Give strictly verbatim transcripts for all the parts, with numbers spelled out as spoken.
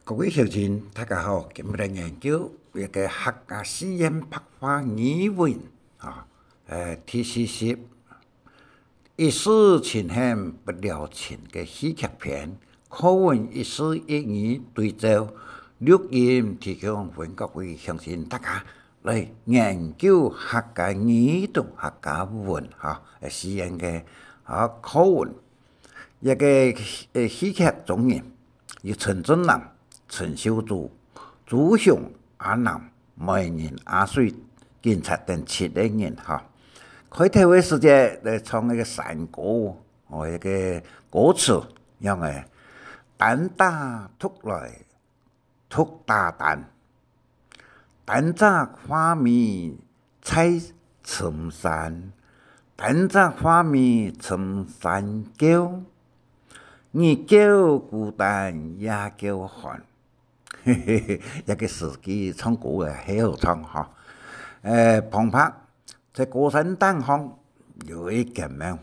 各位鄉親，大家好，今日來研究一个客家四縣白話語文啊，呃，第四十，一世情恨不了情个戲劇篇，課文一字一語對照錄音提供分各位鄉親大家來研究客家語讀客家文哈，呃，四縣个啊課文。一个呃戲劇中人， 有陳俊男、陳秀珠、朱雄、阿南、媒人阿水、警察等七个人哈。開頭个時節來唱一个山歌，哦，一个歌詞，樣个：單打獨來，獨打單。單隻畫眉在深山，單隻畫眉深山叫，日叫孤單夜叫寒。這个詩句唱歌个係好唱哈。呃，旁白，在高山頂項有一間廟，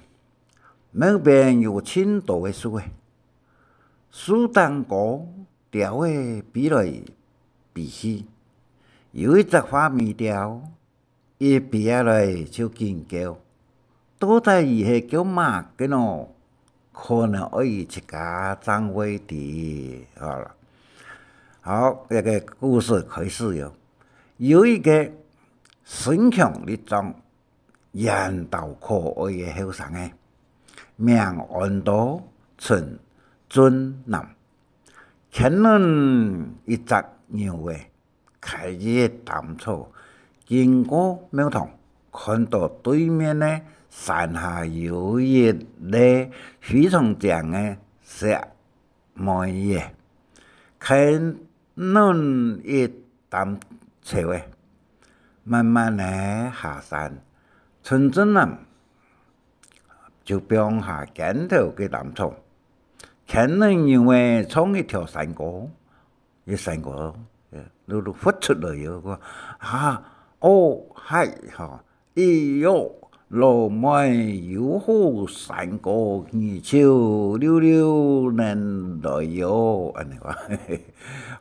廟邊有盡多个樹仔，樹頂高鳥仔飛來飛去，有一隻畫眉鳥， 一飛下來就緊叫，到底佢係叫麼个呢？可能愛佢自家正會知。好啦，好，這个故事開始喲。有一个身強力壯、緣投可愛个後生仔，名安到陳俊男，牽等一隻牛仔， 𢲸一擔草，經過廟堂，看到對面个山下有一垤非常靚个細妹仔，牽等一擔草仔，慢慢仔下山。陳俊男就放下肩頭个擔草，牽等牛仔唱一條山歌。 一山歌，呃，痟痟發出來喲，講：「啊，哦，嗨，吼，哎喲，老妹有好山歌，你就溜溜能來喲。」恁呢話。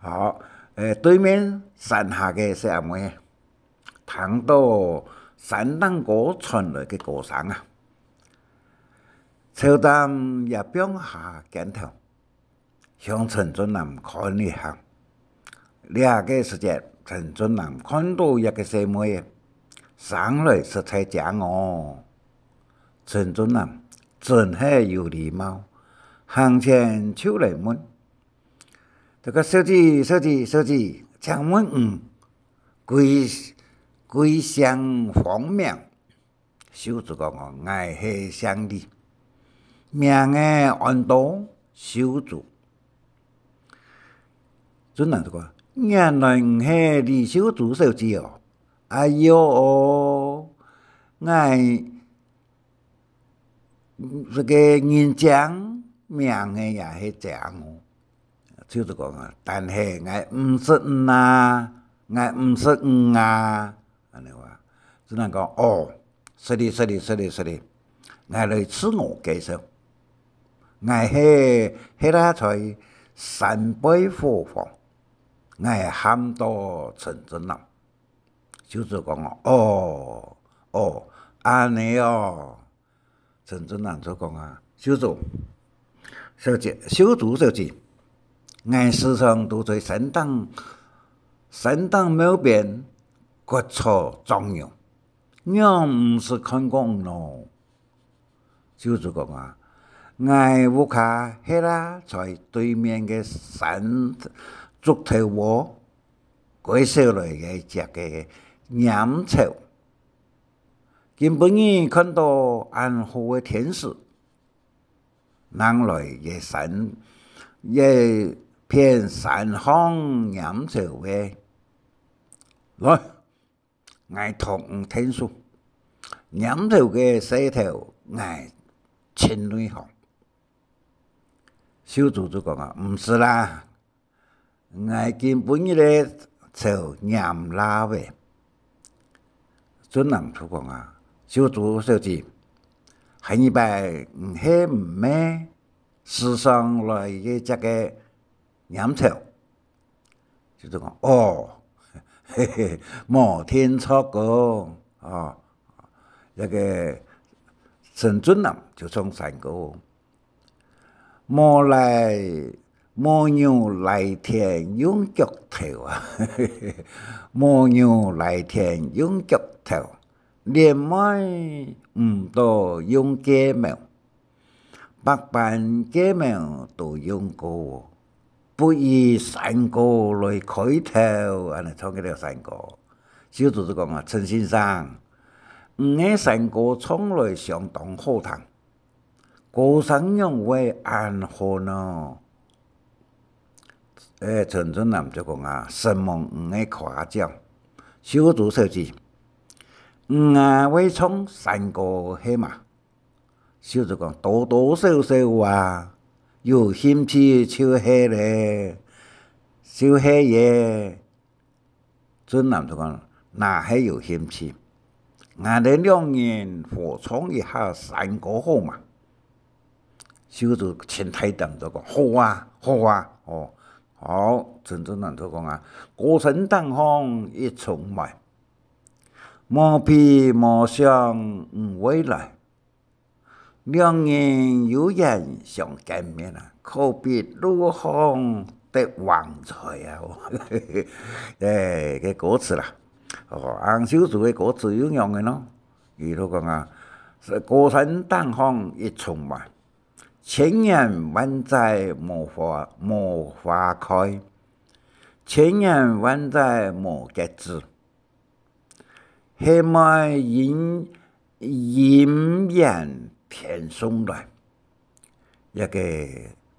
好，呃，對面山下个細阿妹，聽到山頂高傳來个歌聲啊，就當也放下肩頭， 向陳俊男看一下。這个時節，陳俊男看到這个細妹仔，生來實在靚哦。陳俊男真係有禮貌，行前就來問：「這个小姐，小姐，小姐，請問你貴，貴姓芳名？」 秀珠講：「哦，𠊎係姓李，名仔安到秀珠。」俊男就講：「原來你係李秀珠小姐哦！哎喲哦，𠊎這个人靚，名仔也係靚哦。」秀珠講啊：「但係𠊎毋識你啊，𠊎毋識你啊。」 恁呢話。俊男講：「哦，失禮，失禮，失禮，失禮，𠊎來自我介紹。𠊎係歇啊在山背伙房，𠊎喊到陳俊男。」秀珠講：「哦，哦，恁呢哦。」 陳俊男就講啊：「秀珠小姐，秀珠小姐，𠊎時常都在山頂，山頂廟邊割草掌牛，仰毋識看過你呢？」秀珠講啊：「𠊎屋下歇啊在對面个山竹頭窩，該燒來个隻个拈草。 今晡日看到恁好个天時，正來這山，這片山項拈草仔。來，𠊎同你𢯭手，拈草个事頭𠊎盡內行。」秀珠就講啊：「毋使啦， 𠊎今晡日个草拈罅仔。」俊男就講啊：「秀珠小姐，下二擺你係毋係時常來這隻个拈草？」就講：「哦，嘿嘿，無聽著過。」哦，這个陳俊男就唱山歌：「無來，無牛犁田用钁頭啊，無牛犁田用钁頭，連妹毋到用髻毛。」「百般髻毛都用過，不如山歌來開頭。」恁呢唱該條山歌。秀珠就講啊：「陳先生，你个山歌唱來相當好聽，歌聲仰會恁好呢？」欸，陳俊男就講啊：「承蒙你个誇獎，秀珠小姐，你啊會唱山歌係嘛？」 秀珠講：「多多少少啊，有興趣就係咧，就係耶。」俊男就講：「若係有興趣，𠊎兜兩人合唱一下山歌好嘛？」秀珠盡大膽就講：「好啊，好啊，哦。」好，陳俊男就講啊：「歌聲頂項一重門，無比無想你會來。 兩人有緣相見面啊，可比路上得橫財啊！」欸，个歌詞啦。哦，洪秀柱个歌詞又仰仔呢？佢就講啊：「歌聲頂項一重門，千年萬載無花，無花開，千年萬載無結子。」 係妹姻，姻緣天送來。這个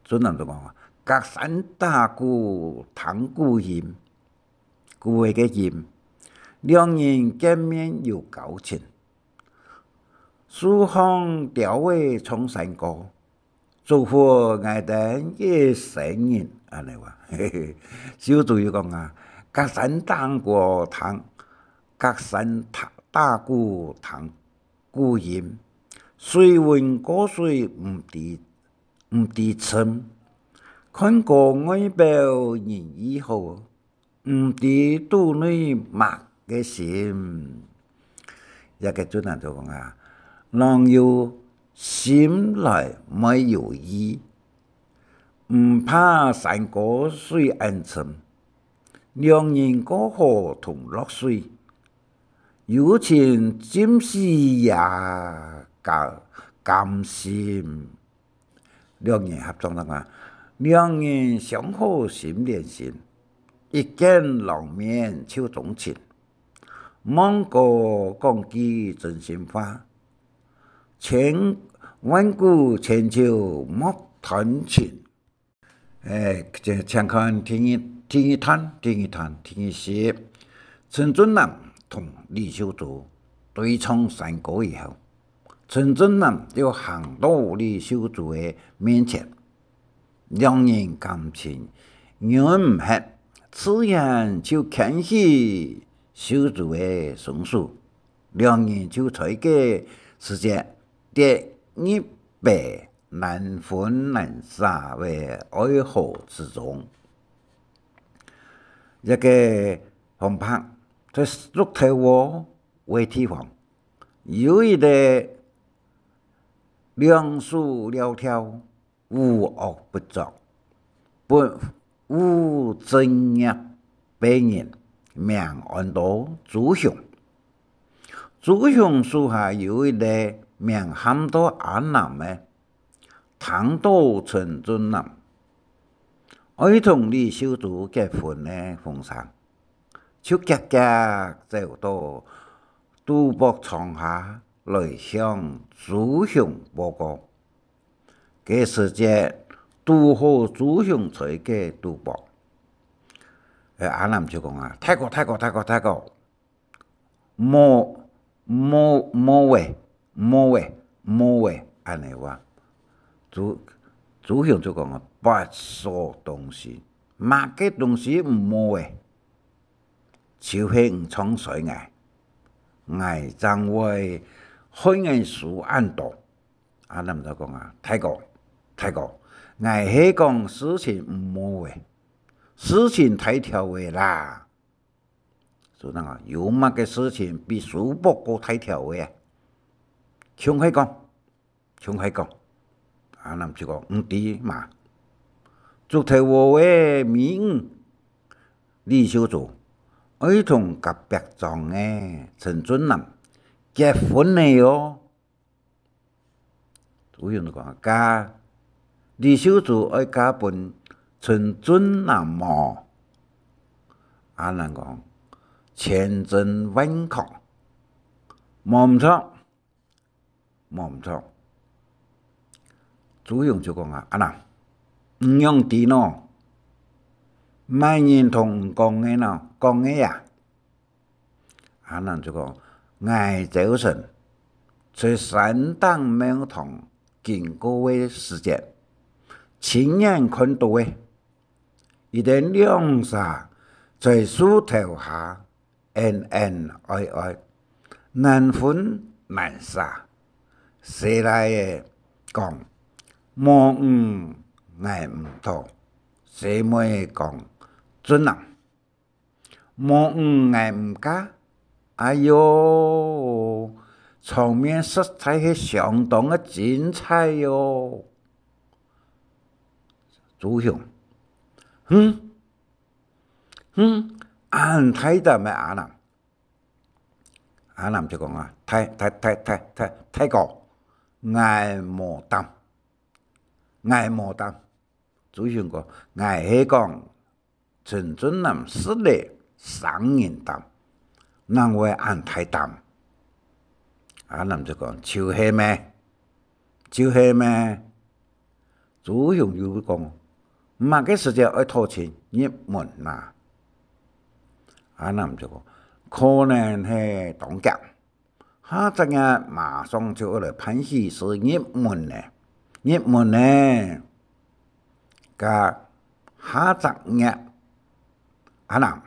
俊男就講啊：「隔山打鼓聽鼓音，鼓仔个音，兩人見面有交情。樹項鳥仔唱山歌， 祝福𠊎兜一生人。」恁呢話。秀珠又講啊：「隔山打鼓聽，隔山打，打鼓聽鼓音，水溫過水毋知，毋知深。看哥外表人異好， 毋知肚內麼个心。」這个俊男就講啊：「郎有心來妹有意，毋怕山高水恁深，兩人過河同落水，有情浸死也甘，甘心。」 兩人合唱啊：「兩人相好心連心，一見郎面就鍾情。望哥講句真心話，千，萬古千秋莫斷情。」欸，請，請看第二，第二段，第二段，第二十。陳俊男同李秀珠對唱山歌以後， 陳俊男就行到李秀珠个面前，兩人感情忍毋核，自然就牽起秀珠个雙手，兩人就在該時節跌入白難分難捨个愛河之中。這个旁白在鹿頭窩个地方， 有一個兩手繚條、無惡不作、不務正業个人，名安到朱雄。朱雄手下有一個名喊到阿南个， 聽到陳俊男愛同李秀珠結婚个風聲，就遽遽走到賭博場下來向朱雄報告。該時節，堵好朱雄在該賭博。欸，阿南就講啊：「大哥，大哥，大哥，大哥， 無，無，無欸，無欸，無欸！」恁呢話。朱，朱雄就講啊：「別說東西，麼个東西毋無欸？就係你唱衰𠊎，𠊎正會害𠊎輸恁多。」阿南就講啊：「大哥，大哥，𠊎係講事情毋無欸，事情大條个啦。」就講啊，有麼个事情比叔伯過大條个啊？共下講，共下講。阿南就講：「毋知嘛。竹頭禾个尾五，李秀珠愛同隔壁莊个陳俊男結婚了喲。」 朱雄就講：「嫁，李秀珠愛嫁分陳俊男無？」阿南講：「千真萬確，無毋著，無毋著。」朱雄就講啊：「阿南，你仰知呢？麼人同你講个呢？講个啊？」 阿南就講：「𠊎朝晨在山頂廟堂經過个時節，親眼看著个，佢等兩儕在樹頭下恩恩愛愛，難分難捨。」細賴仔講：「無你𠊎毋討。」細妹仔講：「俊男， 無你𠊎毋嫁。」哎喲，場面實在係相當个精彩喲！朱雄：「哼，哼，恁大膽个阿南！」阿南就講啊：「大、大、大、大、大、大哥，𠊎無膽，𠊎無膽。」 朱雄講：「𠊎係講陳俊男食了生人膽，仰會恁大膽？」阿南就講：「就係咩，就係咩。」朱雄又講：「麼个時節愛討親入門啊？」阿南就講：「可能係當遽。 下隻月馬上就愛來辦喜事入門呢，入門呢！」該下隻月，阿南，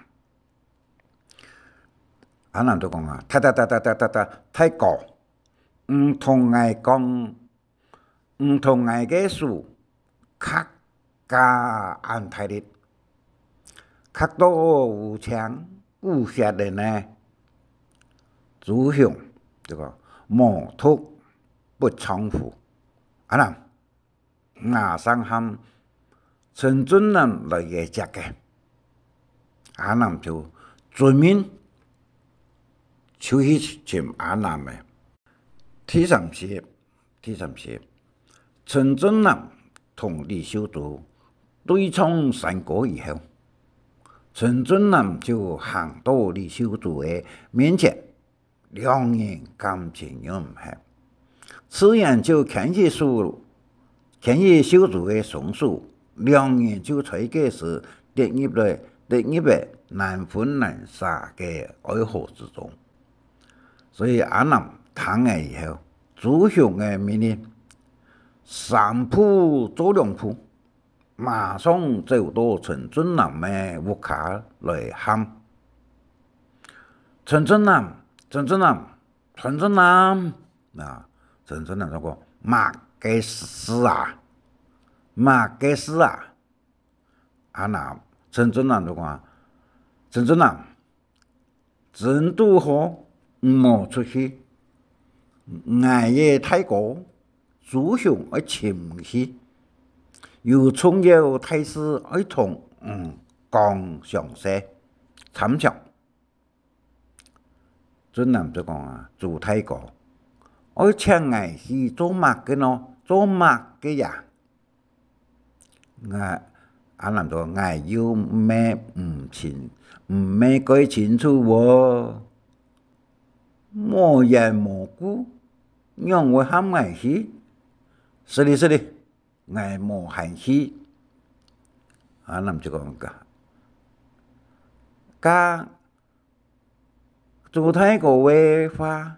阿南就講啊：「大、大、大、大、大、大、大、大哥，你同𠊎講， 你同𠊎个手，揢甲恁大力，揢到烏青烏血了呢。」朱雄就講：「無毒不丈夫。」阿南，吾儕喊陳俊男來个接个。阿南就遵命，就去尋阿南了。第三集， 第三集，陳俊男同李秀珠對唱山歌以後，陳俊男就行到李秀珠个面前，兩人感情又毋合，自然就牽起手，牽起秀珠个雙手，兩人就在該時跌入了，跌入了難分難捨个愛河之中。 所以阿南聽了以後，朱雄个命令，三步做兩步，馬上走到陳俊男个屋下來喊：「陳俊男，陳俊男，陳俊男！」啊，陳俊男就講：「麼个事啊？麼个事啊？」 阿南，陳俊男就講：「陳俊男，真堵好你無出去，𠊎个大哥朱雄愛尋你去，有重要大事愛同你講詳細，參詳。」 俊男就講啊：「朱大哥，愛請𠊎去做麼个呢？做麼个呀？」𠊎，阿南就講：「𠊎又毋係毋清，毋係蓋清楚哦。」「無緣無故，仰會喊𠊎去？」「失禮，失禮，𠊎無閒去。」阿南就講：「該 朱大哥个話，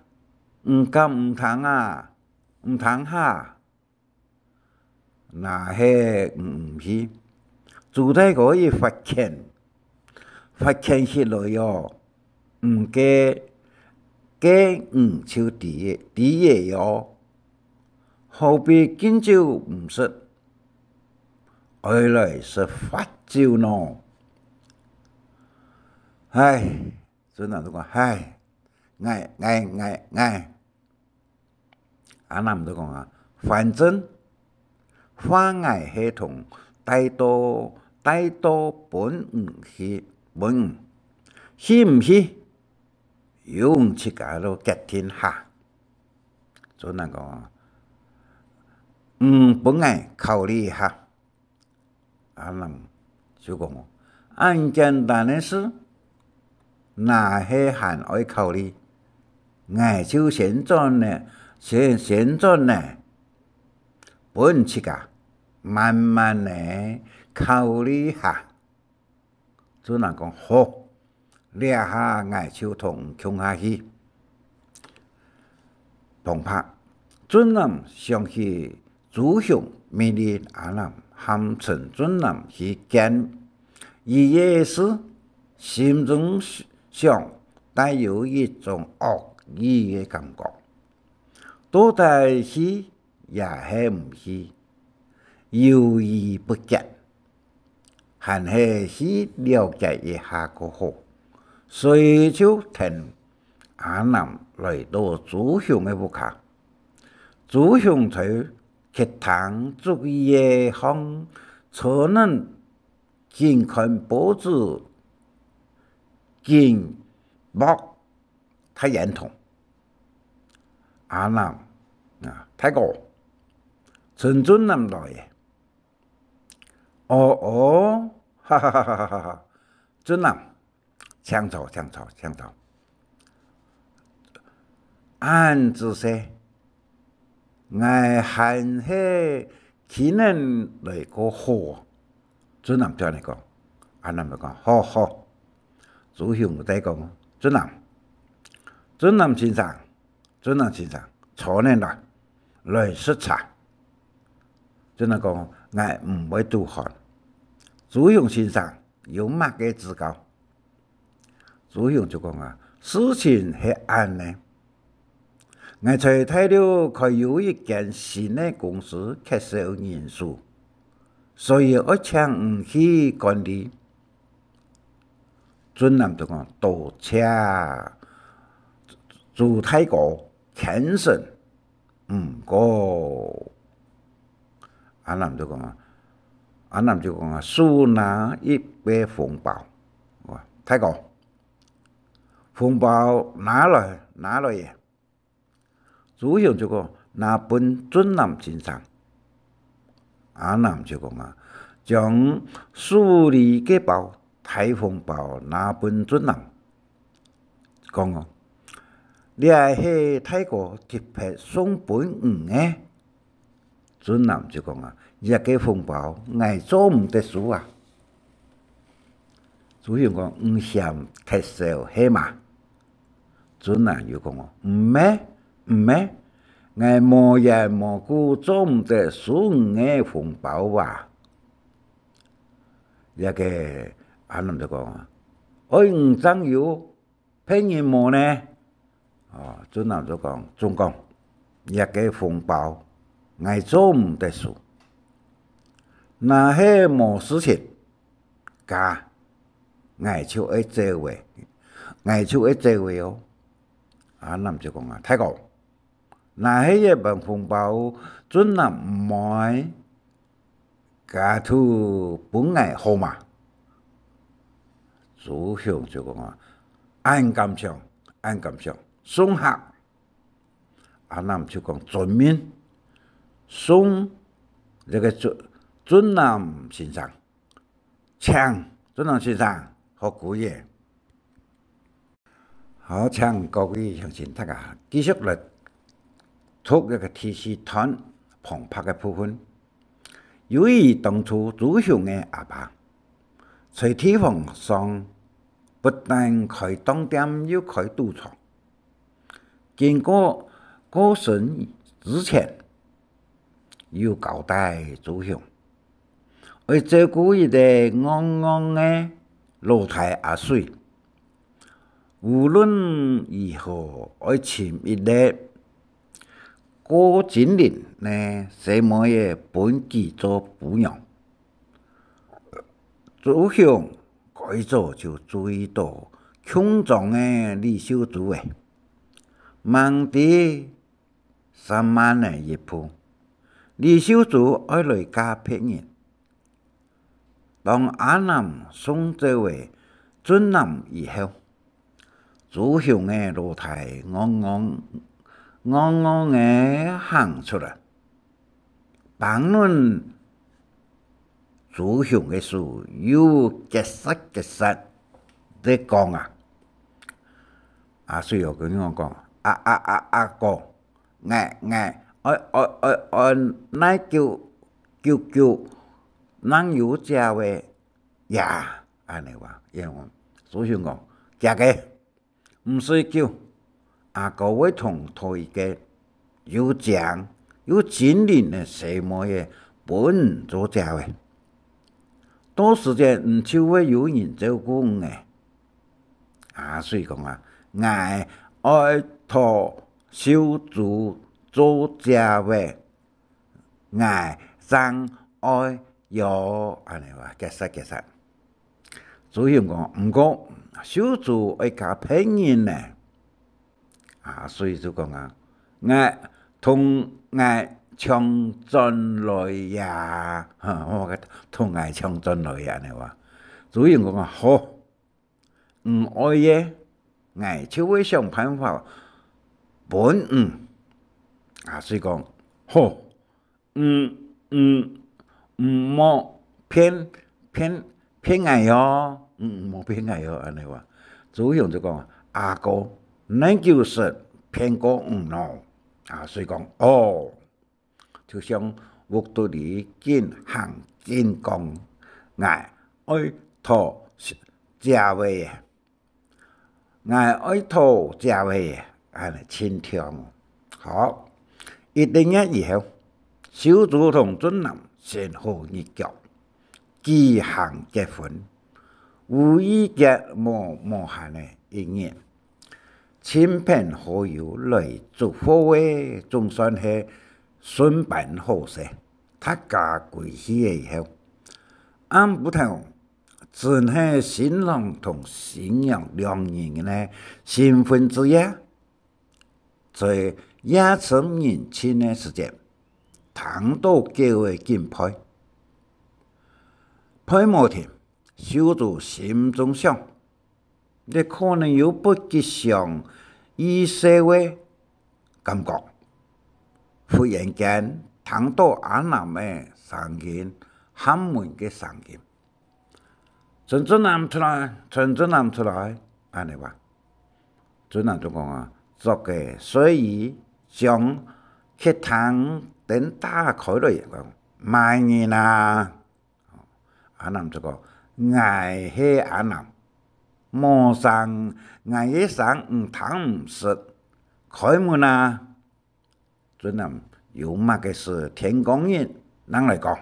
你敢毋聽啊？毋聽哈？若係你毋去，朱大哥一發譴，發譴起來哦，你个，个你就知，知个哦。何必敬酒毋食，愛來食罰酒呢？」唉，尊男就講：「唉，𠊎，𠊎，𠊎，𠊎。」阿男就講啊：「反正話𠊎係同帶到，帶到分你去，分你，去毋去，由你自家來決定哈。」尊男講啊：「你分𠊎考慮一下。」阿男就講：「恁簡單个事，若係還愛考慮，𠊎就先轉呢，先，先轉呢，分你自家慢慢仔考慮下。」 尊男講：「好，這下𠊎就同你共下去。」旁白，尊男想起朱雄命令阿男喊陳尊男去見佢个事，心中想帶有一種惡意个感覺。到底去也係毋去，猶豫不決，還係去了解一下較好，所以就跈阿男來到朱雄个屋下。朱雄在客廳竹椅仔項坐等，緊看報紙，緊擘大眼洞。阿男啊：「大哥，陳尊男來了。」 「哦，哦，哈哈哈哈哈哈，尊男，請坐，請坐，請坐。恁仔細，𠊎還係去等來較好。」尊男就恁仔講。阿男就講：「好，好。」朱雄再講：「尊男，尊男先生， 「尊男先生，坐等來，來食茶。」尊男講：「𠊎毋會肚渴。」「朱雄先生有麼个指教？」朱雄就講啊：「事情係恁仔，𠊎在大陸開有一間新个公司，缺少人手，所以愛請你去管理。」尊男就講：「多謝朱大哥牽成。」毋過，阿男就講啊，阿男就講啊：「手拿一个紅包。」哇，大哥，紅包拿來，拿來耶！朱雄就講：「拿分尊男先生。」阿男就講啊，將手裡个包，大紅包拿分尊男，講哦：「這係大哥特別送分你个。」尊男就講啊：「這个紅包𠊎做毋得收啊。」朱雄講：「你嫌忒少係嘛？」尊男又講哦：「毋係，毋係，𠊎無緣無故做毋得收你个紅包啊。」這个阿男就講啊：「愛你正有，別人無呢？」哦，尊男就講：「總講，這个紅包𠊎做毋得收。若係無事情，該𠊎就愛走了，𠊎就愛走了哦。」阿男就講啊：「大哥，若係這份紅包尊男毋愛，該就分𠊎好嘛？」朱雄就講啊：「恁敢想，恁敢想，送客！」阿男就講：「遵命，送這个尊，尊男先生。」 請，尊男先生，好，姑爺。好，請各位鄉親大家繼續來讀這个第四段旁白个部分。由於當初朱雄个阿爸在地方上不但開當店，又開賭場，經過過身之前， 有交代朱雄，愛照顧一个戇戇个老弟阿水，無論如何愛尋一个過精靈个細妹仔分佢做餔娘。朱雄該早就注意到窮裝个李秀珠仔，吂知三萬仔一步，李秀珠愛來嫁別人。當阿南送走仔俊男以後，朱雄个老弟戇戇，戇戇仔行出來， 挷等朱雄个手，又結煞結煞在講啊。阿水哦，佢樣講：「啊，啊，啊，阿哥，𠊎，𠊎，愛，愛，愛，愛哪久，久久，正有姐仔呀？」恁仔話，因為朱雄講：「遽个， 毋使久，阿哥會同討一個又靚又精靈个細妹仔分你做姐仔。到時節你就會有人照顧你了。」阿水講啊：「𠊎愛討秀珠做姐仔，𠊎正愛喲。」恁仔話，結煞結煞。 朱雄講：「毋過，秀珠愛嫁別人呢。」阿水就講啊：「𠊎同𠊎搶轉來呀！」哈，我講：「同𠊎搶轉來呀！」恁仔話。朱雄講啊：「好，你愛个，𠊎就會想辦法分你。」阿水講：「好， 嗯，嗯，莫騙，騙，騙𠊎喲，嗯，莫騙𠊎喲。」恁仔話。朱雄就講：「阿哥，哪久識騙過你咯？」阿水講：「哦。」就向屋肚裡緊行緊講：「𠊎愛討姐仔。」 「𠊎愛討姐仔，恁仔盡暢。」好，一個月以後，秀珠同俊男先好日腳，舉行結婚。五月節無，無閒个一日，親朋好友來祝福仔，總算係順辦好勢，大家歸去了以後，暗晡頭， 正係新郎同新娘兩人个新婚之夜。在夜深人靜个時節，聽到狗仔緊吠。吠無停，秀珠心中想：「這可能有不吉祥預兆个感覺。」忽然間聽到阿南个聲音，喊門个聲音：「陳俊男出來，陳俊男出來！」恁仔話。俊男就講啊，著个睡衣，將客廳燈打開來，講：「麼人啊？」阿南就講：「𠊎係阿南，無聲，𠊎个聲你聽毋識，開門啊！」 俊男：「有麼个事天光日正來講。」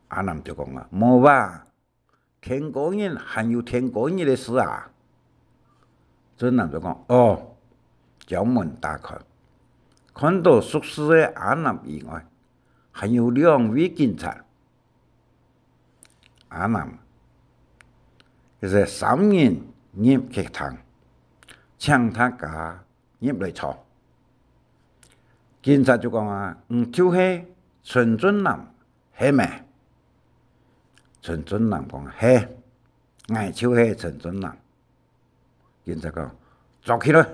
阿南就講啊：「無啊，天光日還有天光日个事啊！」俊男就講：「哦！」將門打開，看到熟事个阿南以外，還有兩位警察。阿南，佢係三人入客廳，請大家 入來坐。警察就講啊：「你就係陳俊男，係無？」陳俊男講：「係，𠊎就係陳俊男。」警察講：「捉起來！」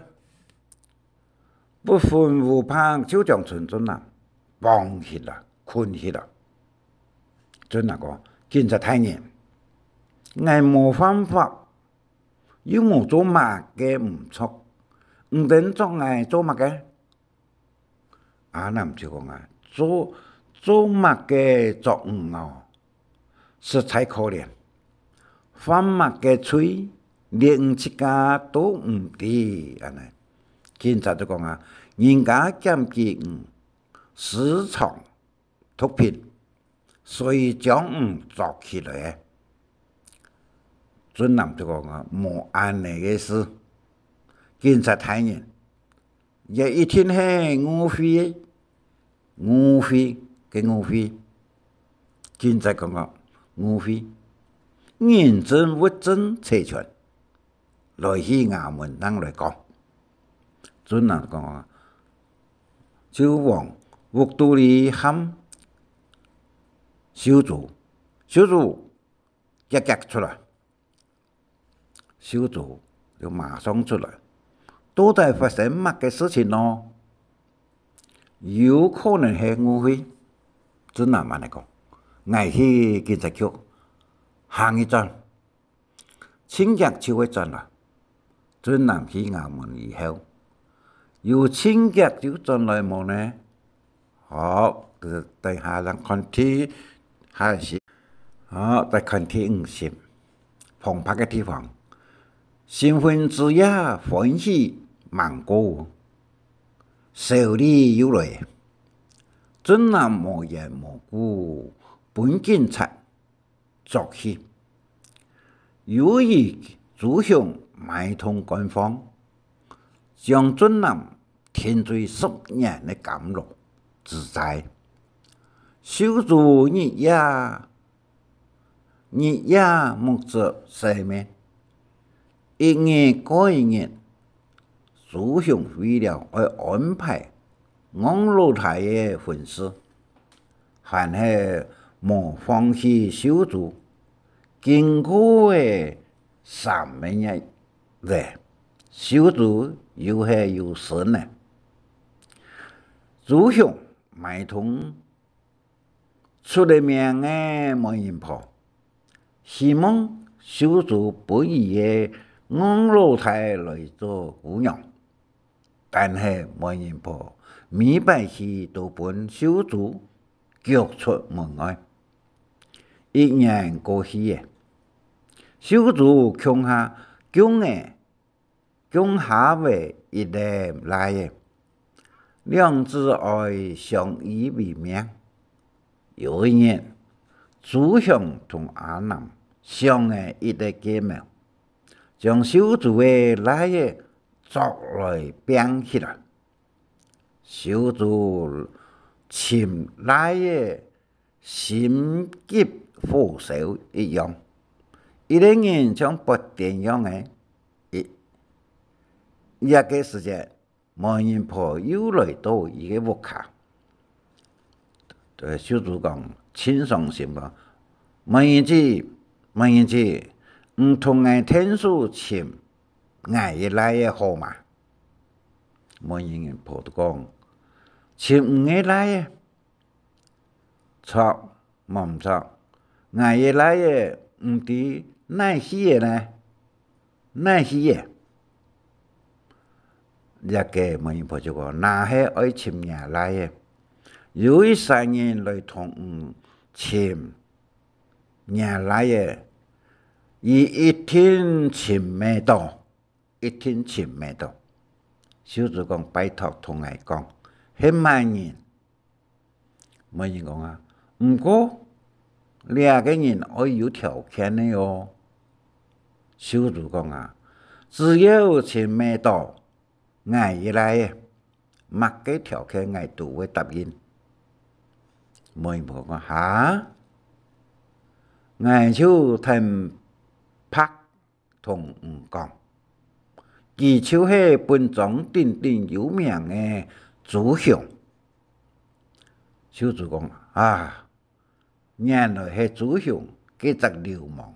不分烏白就將陳俊男綁起來，捆起來。俊男講：「警察大人，𠊎無犯法， 又無做麼个毋著，你等捉𠊎做麼个？」阿南就講啊：「做，做麼个捉你哦？實在可憐，犯麼个罪，連你自家都毋知。」恁仔，警察就講啊：「人家檢舉你私藏 毒品，所以將你捉起來个。」俊男就講啊：「無恁仔个事，警察大人，這一定係誤會，誤會个誤會。」警察講啊：「誤會，人證物證齊全，來去衙門正來講。」俊男講啊，就往屋肚裡喊秀珠：「秀珠，遽遽出來！」秀珠就馬上出來：「到底發生麼个事情呢？」「有可能係誤會。」俊男恁呢講：「𠊎去警察局行一轉，盡遽就會轉來。」俊男去衙門以後，有盡遽就轉來無呢？好，等下咱看第下集。好，再看第五集。旁白个地方，新婚之夜歡喜吂過，愁慮又來。俊男無緣無故分警察捉去。由於朱雄買通官方，將俊男定罪十年个監牢之災，秀珠日夜 日夜目汁洗面，一日過一日。朱雄為了愛安排戇老弟个婚事，還係無放棄秀珠。經過个三個月了，秀珠又係有身了。朱雄買通 出了名个媒人婆，希望秀珠分佢个戇老弟來做餔娘。但係媒人婆每擺去都分秀珠逐出門外。一年過去了，秀珠共下降仔 降下仔一個倈仔，兩子哀相依為命。有一日，朱雄同阿南想了一個計謀，將秀珠个倈仔捉來拚起來。秀珠尋倈仔心急火燒一樣，一個人像發癲樣仔。一，這個時節，媒人婆又來到佢个屋下。呃，秀珠講，盡傷心講：「媒人姊，媒人姊，你同𠊎𢯭手尋𠊎个倈仔好嗎？」媒人婆就講：「尋你个倈仔？」 「著，無毋著，𠊎个倈仔毋知哪去了呢？哪去了？」這個媒人婆就講：「若係愛尋若倈仔，有一儕人來同你尋若倈仔，佢一定尋會著。」 一定尋會著。秀珠講：「拜託同𠊎講，係麼人？」媒人講啊：「毋過，這個人愛有條件个哦。」秀珠講啊：「只要尋會著𠊎个倈仔，麼个條件𠊎都會答應。」媒人婆講：「哈？𠊎就坦白 同你講，佢就係本莊鼎鼎有名个朱雄。」秀珠講：「啊，原來係朱雄該隻流氓，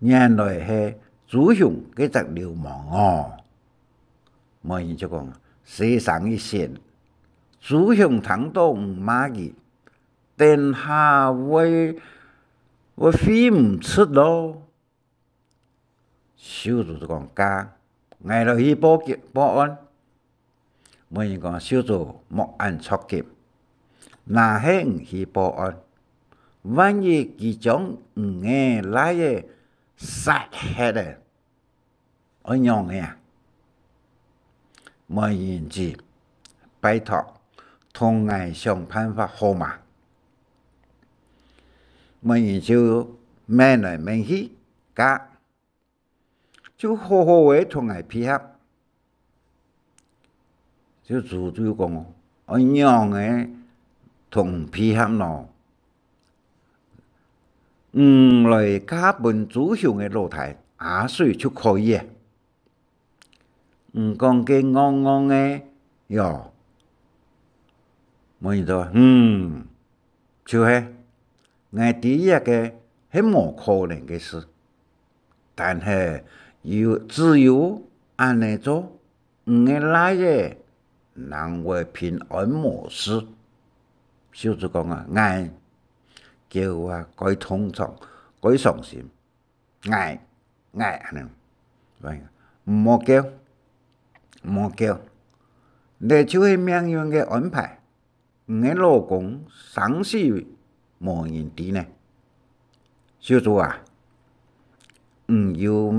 原來係朱雄該隻流氓哦。」媒人就講：「細聲一息，朱雄聽著你罵佢，等下會，會會毋出咯。」 秀珠就講：「該，𠊎來去報警，報案。」媒人講：「秀珠，莫恁著急，若係你去報案，萬一佢將你个倈仔殺忒咧，愛仰仔啊？」「媒人姊，拜託，同𠊎想辦法好嗎？」媒人就問來問去，該 「就好好仔同𠊎配合。」秀珠就講：「愛仰仔同你配合呢？你來嫁分朱雄个老弟，阿水就可以了。你講个戇戇个喲。」無人就：「嗯，就係，𠊎知這个係無可能个事，但係有，只有恁呢做， 你个倈仔正會平安無事。」秀珠講啊：「𠊎噭啊，蓋痛痛，蓋傷心。𠊎，𠊎恁呢。」「毋好噭，毋好噭，這就係命運个安排。你个老公生死無人知呢。」「秀珠啊，你又毋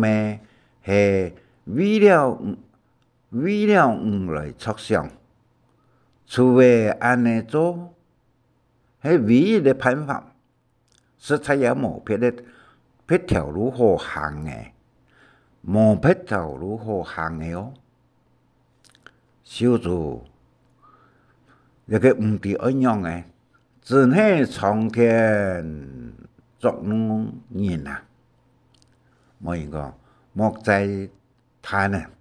係為了，為了你來著想，除非恁呢做係唯一个辦法，實在也無別个，別條路好行个，無別條路好行个哦。」秀珠這个毋知愛仰仔，真係蒼天作弄人啊！無人講：「莫再 嘆啊，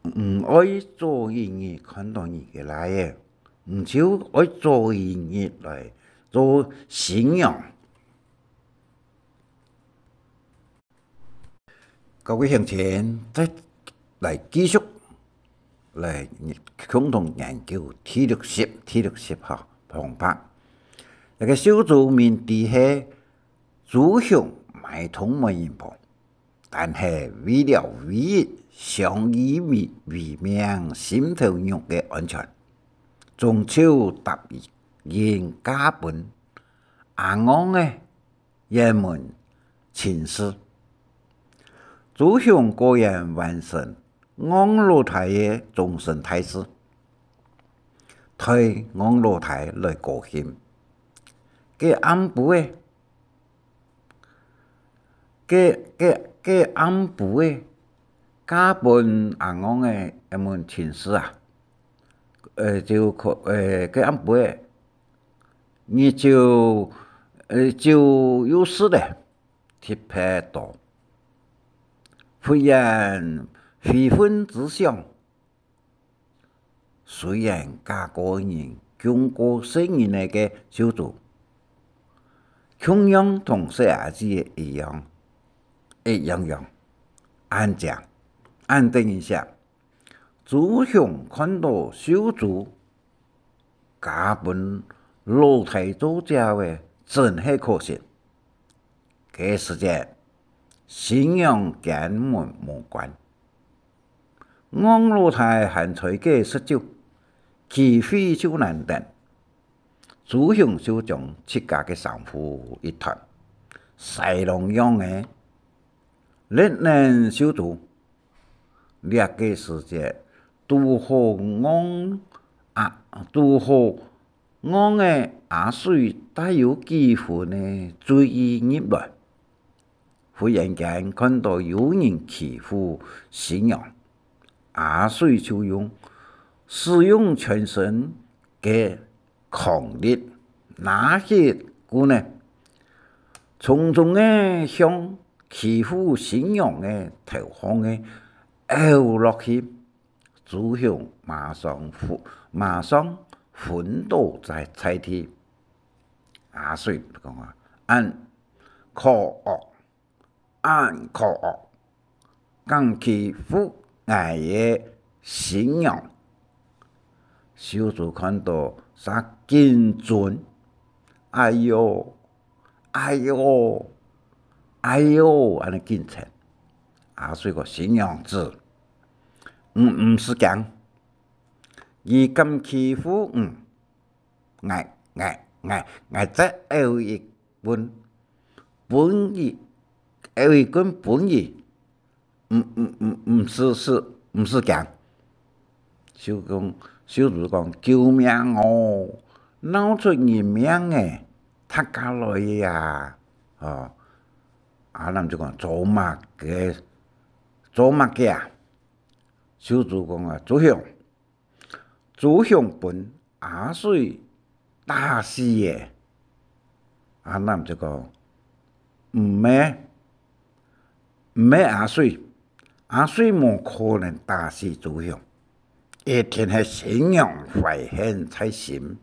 你愛早一日看著你个倈仔，你就愛早一日來做新娘。」各位鄉親，再來繼續來共同研究第六集，第六集哈，旁白。這个秀珠明知係朱雄買通媒人婆， 但係為了唯一相依為，為命心頭肉个安全，終究答應嫁分阿戇仔這門親事。朱雄果然完成戇老弟个終身大事，代戇老弟來高興。該暗晡仔， 該，該，該暗晡仔，嫁分阿戇仔這門親事啊，呃，就可，呃，該暗晡仔，日晝，呃，晝又食了特別多。忽然非分之想， 雖然嫁過人、降過細人仔个秀珠，共樣同細阿姊一樣，一樣樣，恁靚，恁得人惜。朱雄看著秀珠嫁分老弟做餔仔，真係可惜。 該時節，新娘間門無關，戇老弟還在該食酒，機會就難等。朱雄就將自家个衫褲一脫，豺狼樣仔，掠等秀珠。這个時節，堵好戇啊，堵好戇仔阿水帶有幾分个醉意入來。 忽然間看著有人欺負新娘，阿水就用，使用全身个狂力，拿起棍仔，重重个向欺負新娘个頭項个毆落去。 朱雄馬上昏，馬上昏倒在，在地。阿水講啊：「恁可惡，恁可惡，敢欺負𠊎个新娘！」秀珠看著煞緊顫，哎喲， 哎喲，哎喲，恁呢緊稱。阿水講：「新娘子，你毋使驚，佢敢欺負你，𠊎，𠊎，𠊎，𠊎再毆一棍分佢，毆一棍分佢。 毋，毋，毋，毋使，使，毋使驚。」秀珠講，秀珠講：「救命哦！鬧出人命欸！大家來啊！」哦，阿南就講：「做麼个？做麼个啊？」秀珠講啊：「朱雄， 朱雄分阿水打死欸。」阿南就講：「毋係，毋係阿水，阿水無可能打死朱雄，一定係新娘懷恨在心，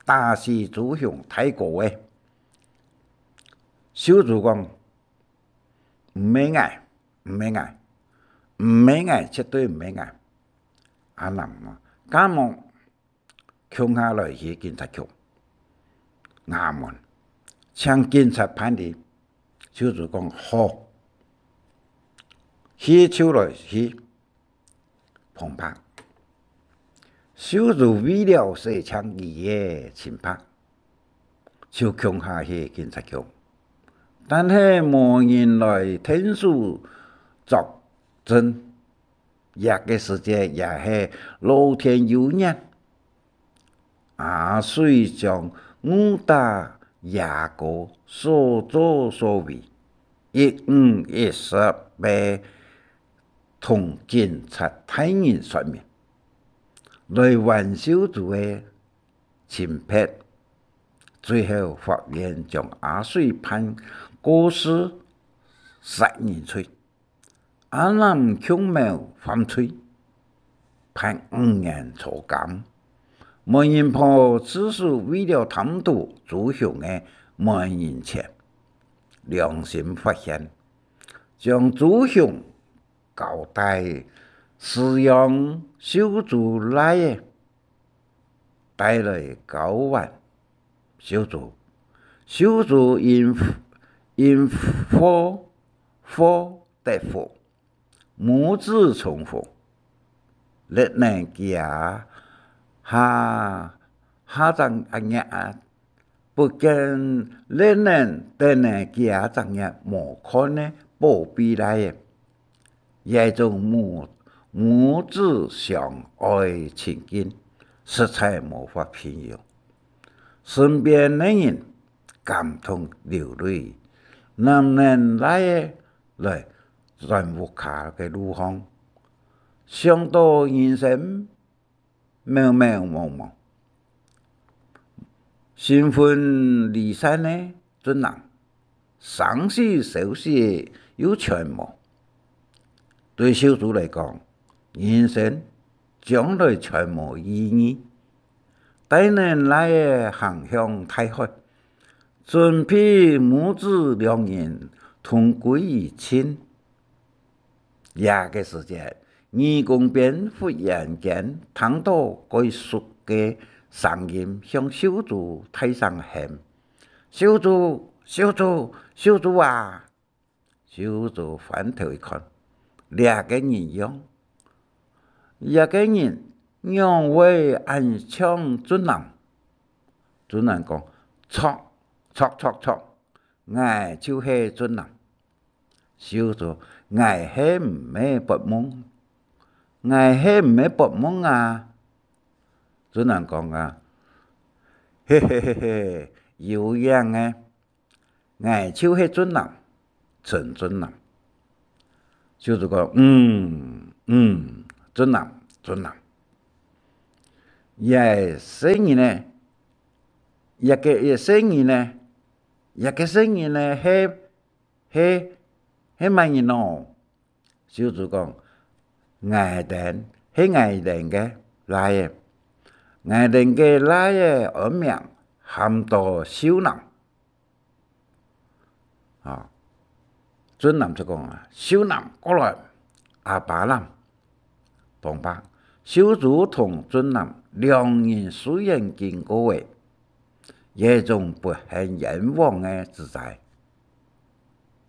打死朱雄大哥个。秀珠講：「毋係𠊎，毋係𠊎，毋係𠊎，絕對毋係𠊎。」阿南啊，敢無 共下來去警察局衙門，請警察辦理。」秀珠講：「好。」去就來去。旁白：秀珠為了洗淨佢个清白，就共下去警察局，但係無人來𢯭手作證。 這个時節也係老天有眼，阿水將誤打爺哥所作所為，一五一十个同警察大人說明，來還秀珠个清白。最後，法院將阿水判過失殺人罪， 阿南共謀犯罪，判五年坐監。媒人婆自首為了貪圖朱雄个媒人錢，良心發現，將朱雄交代飼養秀珠倈仔，帶來交還秀珠。秀珠因，因禍，禍得福， 母子重逢，歷年佢啊下，下隻月啊，不見歷年等呢佢啊隻月無看呢寶貝倈仔。這種母，母子相愛情景，實在無法形容。身邊个人感動流淚，攬等倈仔來轉屋下个路項，想到人生渺渺茫茫，新婚離散个俊男，生死消息又全無。對秀珠來講，人生將來全無意義。帶等倈仔行向大海， 準備母子兩人同歸於盡。這个時節，耳公邊忽然間聽到蓋熟个聲音，向秀珠大聲喊：「秀珠，秀珠，秀珠啊！」 秀珠翻頭一看，這个人仰，這个人仰會恁像俊男？俊男講：「著，著，著，著，𠊎就係俊男。」秀珠：「𠊎係毋係發夢？𠊎係毋係發夢啊？」俊男講啊：「嘿嘿嘿嘿，有影个。 𠊎就係俊男，陳俊男。」秀珠講：「嗯，嗯，俊男，俊男。」這个細人仔，這个，這細人仔，這个細人仔係，係，係麼人哦？ 秀珠講：「𠊎等，係𠊎等个倈仔。𠊎等个倈仔安名喊到秀男。」啊，俊男就講啊：「秀男，過來！」阿爸攬。旁白：秀珠同俊男兩人雖然經過了這種不幸冤枉个之災，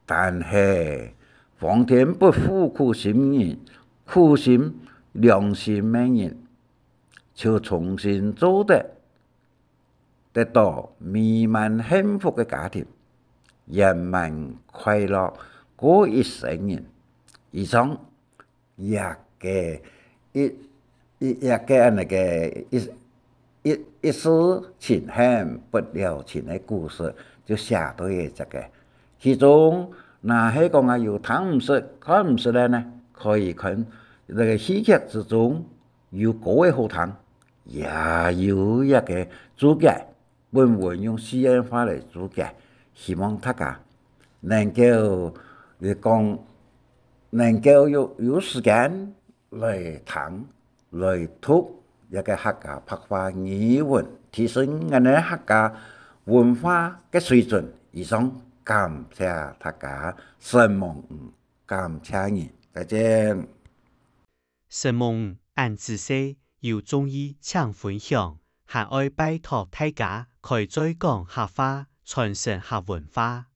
但係，皇天不負苦心人，苦心良心个人，就重新做得，得到美滿幸福个家庭，圓滿快樂過一生人。以上， 這个一，一，這个恁呢个一，一，一世情恨不了情个故事，就寫到這个。其中，若係講啊有聽毋識、看毋識个呢，可以看這个戲劇之中有歌仔好聽，也有這个註解。 本文用四縣話來註解，希望大家能夠，呃，講，能夠有，有時間來聽、來讀這个客家白話語文，提升𠊎等客家文化个水準。以上，感謝大家，承蒙你，感謝你，再見。承蒙你恁仔細，又中意請分享，還愛拜託大家開嘴講客話，傳承客文化。